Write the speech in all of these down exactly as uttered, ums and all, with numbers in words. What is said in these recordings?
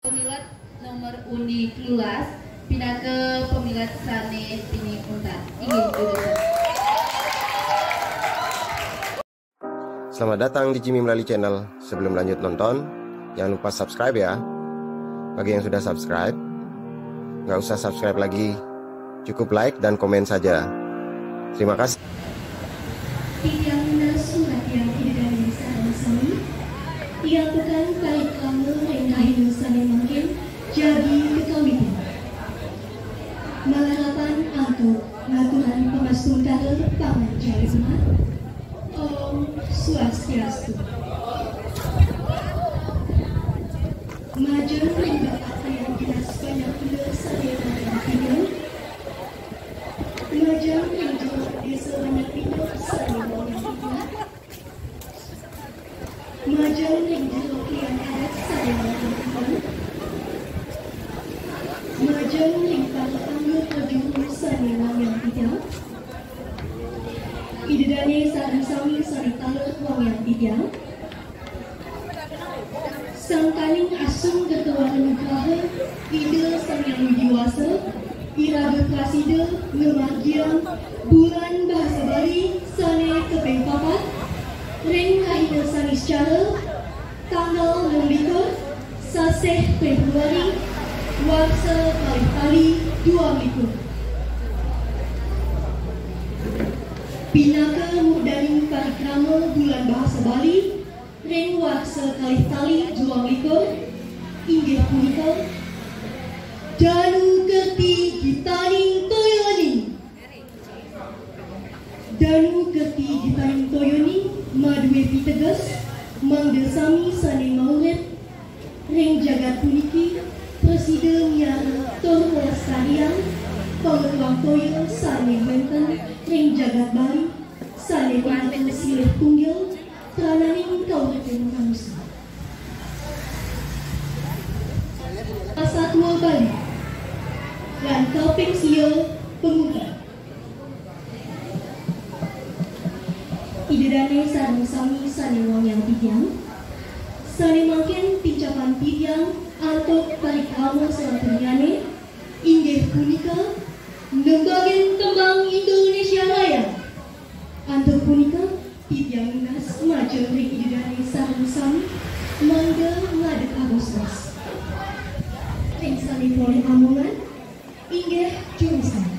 Pemilet nomor undi telulas, pinaka pemilet sane pinih untat. Inggih, durusang. Selamat datang di Jimmy Melali Channel. Sebelum lanjut nonton, jangan lupa subscribe ya. Bagi yang sudah subscribe, nggak usah subscribe lagi. Cukup like dan komen saja. Terima kasih. Titiang nunas surat yang tidak bisa sami. Ia tukang tarik lama rengkahina sane mangkin jagi kekawitin. Malarapan antuk ngaturan pamastungkara panganjali umat. Om Swastiastu. Majeng ring Bapak Trian Dinas Banyak Guna sane mangkin tiga. Majeng ring Jero Desa Banyak Guna sane mangkin tiga. Majeng ring Jero Klian Adat sane mangkin tiga. Majeng ring para angga prajuru sane mangkin tiga. Ida dane sareng sami sane taler wangyan titiang. Sangkaning asung gatuara nugraha Ida Sang Hyang Widi Wasa, iraga prasida ngamargiang Bulan Bahasa Bali sane kaping papat ring rahina Saniscara, tanggal enam likur, sasih Februari, warsa kalih tali dua likur. Pinaka murdaning parikrama Bulan Bahasa Bali ring warsa kalih tali dua likur, inggih punika Danu Kerti Gitaning Toyaning. Danu Kerti Gitaning Toyaning madue piteges mangda sami sane maurip ring jagat puniki prasida miara tur nglestariang pangaturan toya sane wenten ring jagat Bali sane punika silih tunggil trananing kauripan manusa. Masatua Bali lan kaping sia pemungkar. Ida dane sareng sami sane wangiang titiang, sane mangkin tincapan titiang antuk parikrama salanturnyane inggih punika nembangin tembang Indonesia Raya. Antuk punika, titiang nunas majeng ring Ida dane sareng sami mangda ngadeg agos-agos. Ring sane polih amongan, inggih jurusan.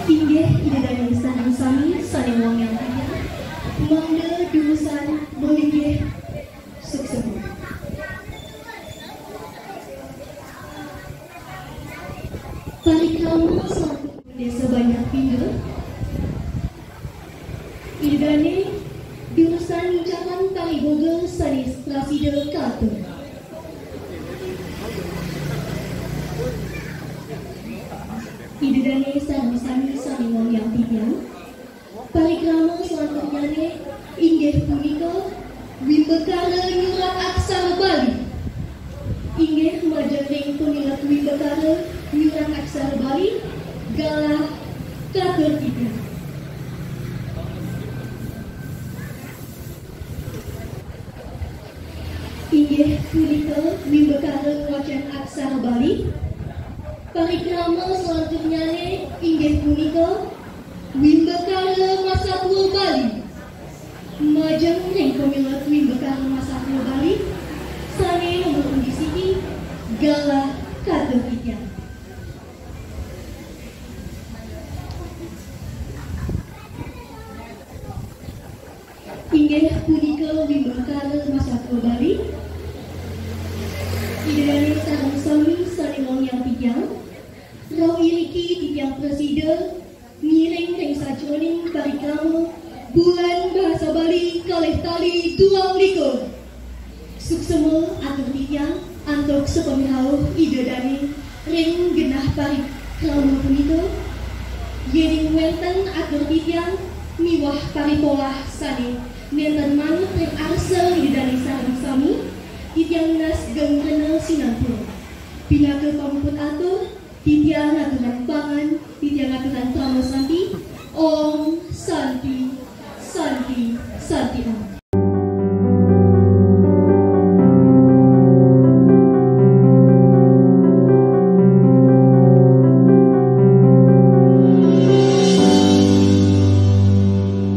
Inggih Ida dane sareng sami sane wangiang titiang, mangda jurusan malinggih suksma. Parikrama salanturnyane sebanyak tiga. Ida dane jurusan ngincakan pariboga sane prasida katur. Ida dane sareng sami sane wangiang titiang. Parikrama salanturnyane inggih punika wimbakara nyurat aksara Bali. Inggih majeng ring pamilet wimbakara nyurat aksara Bali, galah katur titiang. Inggih punika wimbakara ngwacen aksara Bali. Parikrama salanturnyane inggih punika wimbakara masatua Bali. Majeng ring pamilet wimbakara masatua Bali sane nomor undi siki, galah katur titiang. Inggih punika wimbakara masatua Bali. Ida dane sareng sami sane wangiang titiang, rauh iriki titiang prasida ngiring ring sajeroning parikrama Bulan Bahasa Bali kalih tali dua likur. Suksma atur titiang antuk sapamirauh Ida dane ring genah parikrama punika. Yening wenten atur titiang miwah paripolah sane nenten manut ring arsa Ida dane sareng sami, titiang nunas geng rena sinampura. Pinaka pamuput atur, titiang ngaturang pangan, titiang ngaturang parama santi. Om Santi, Sardi a.